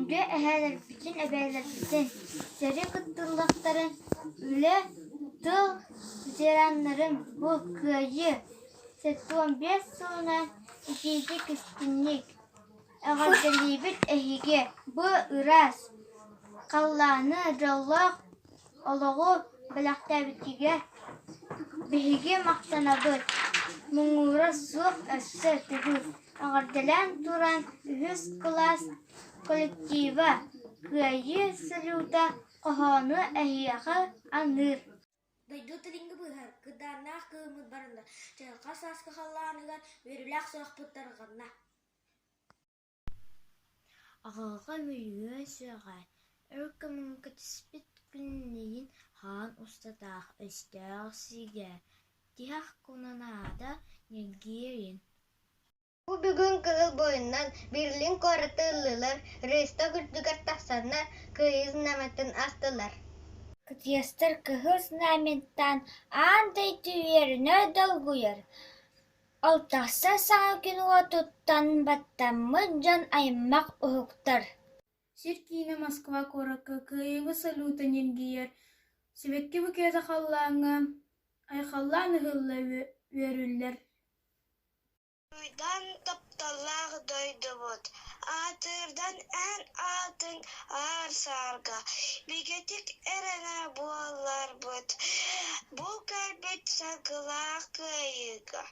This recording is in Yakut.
Күндү эһээлэрбитин, эбээлэрбитин, сэрии кыттыылаахтарын, үлэ, тыл ветераннарын бу Кыайыы 75 сылынан итиитик-истиҥник эҕэрдэлиибит эһиги бу ыраас халлааны, дьоллоох олоҕу бэлэхтээбиккитигэр биһиги махтанабыт, муҥура суох өссө төгүл эҕэрдэлээн туран үһүс кылаас коллектива «Кыайыы салюта» хоһоону эһиэхэ аныыр. Дойду тилиҥҥи быыһар, кыдааннаах кыыммыт баранна, чаҕылхай сааскы халлааныгар үөрүүлээх сурахпыт тарҕанна. Аҕалга мүлүөн сүрэҕэ, өр кэмҥэ түспүт күннэйин хаан устатаах өстөөх сиигэ, тиһэх кунанаада ньиргиэрин Бу бүгүн кыһыл буойуннар Берлин куораты ыллылар, Рейхстаг үрдүгэр тахсаннар Кыайыы знамятын астылар. Кытыастар кыһыл знамяттаан аан дойду үөрэнэ долгуйар, Ол тахсар саҥа күн уотуттан баттаммыт дьон аймах уһуктар. Сир киинэ Москва куоракка Кыайыыга салюта ньиргийэр, сибэкки букета халлааҥҥа айхаллаан ыһылла үөрүллэр. Уйдан тапталлаах дойдубут, аатырдан эн аатыҥ аар-саарга, бигэтик эрэнэ буолларбыт, бу кэлбит саргылаах кыайыыга.